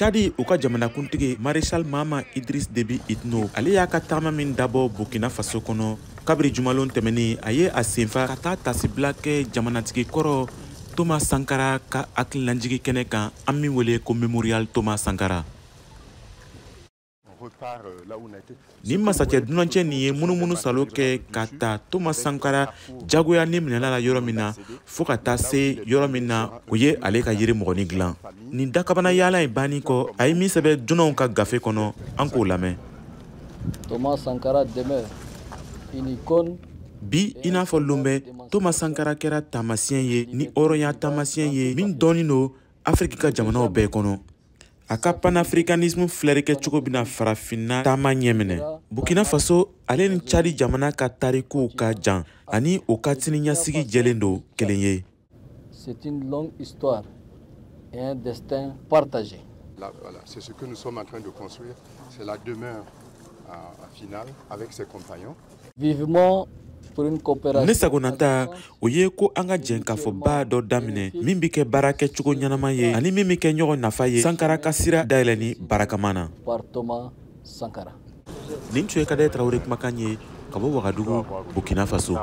Tchad, u ka jamanakuntigi Maréchal Mahamat Idriss Déby Itno, ale y'a ka taama min dabɔ Burkina Faso kɔnɔ kabiri jumalon tɛmɛnen, a ye a senfa ka taa tasibila kɛ jamanatigi kɔrɔ Thomas Sankara ka hakililajigi kɛnɛ kan, an min wele ko Mémorial Thomas Sankara. Nin masakɛ dunancɛ nin ye munumunu salo kɛ ka ta Thomas Sankara jagoya ni minɛla la yɔrɔ min na fo ka taa se yɔrɔ min na o ye ale ka yiri mɔgɔni dilan. Nin dakabana yaala in banni kɔ, a ye min sɛbɛn dunanw ka gafe kɔnɔ, an k'o lamɛn. Thomas Sankara demeure une icône. Bi, i n'a fɔ lon bɛɛ, Thomas Sankara kɛra taamasiyɛn ye ni hɔrɔnya taamasiyɛn ye min dɔɔnin don Afiriki ka jamanaw bɛɛ kɔnɔ. A ka panafricanisme filɛlikɛcogo bɛna farafinna taama ɲɛminɛ. Burkina Faso ale ni Tchad jamana ka tarikuw ka jan ani o ka siniɲɛsigi jɛlen don kelen ye. C'est une longue histoire et un destin partagé. Là, voilà, c'est ce que nous sommes en train de construire, c'est la demeure finale avec ses compagnons. Vivement pour une coopération. Ne sagonata o ye ko an ka jɛn k'a fɔ ba dɔ daminɛ min bɛ kɛ baara kɛcogo ɲɛnama ye ani min bɛ kɛ ɲɔgɔn nafa ye, Sankara ka sira dayɛlɛ ni baarakama na. Par Thomas Sankara. Nin tun ye Kadɛ Tarawele kumakan ye ka bɔ Wagadugu, Burkina Faso.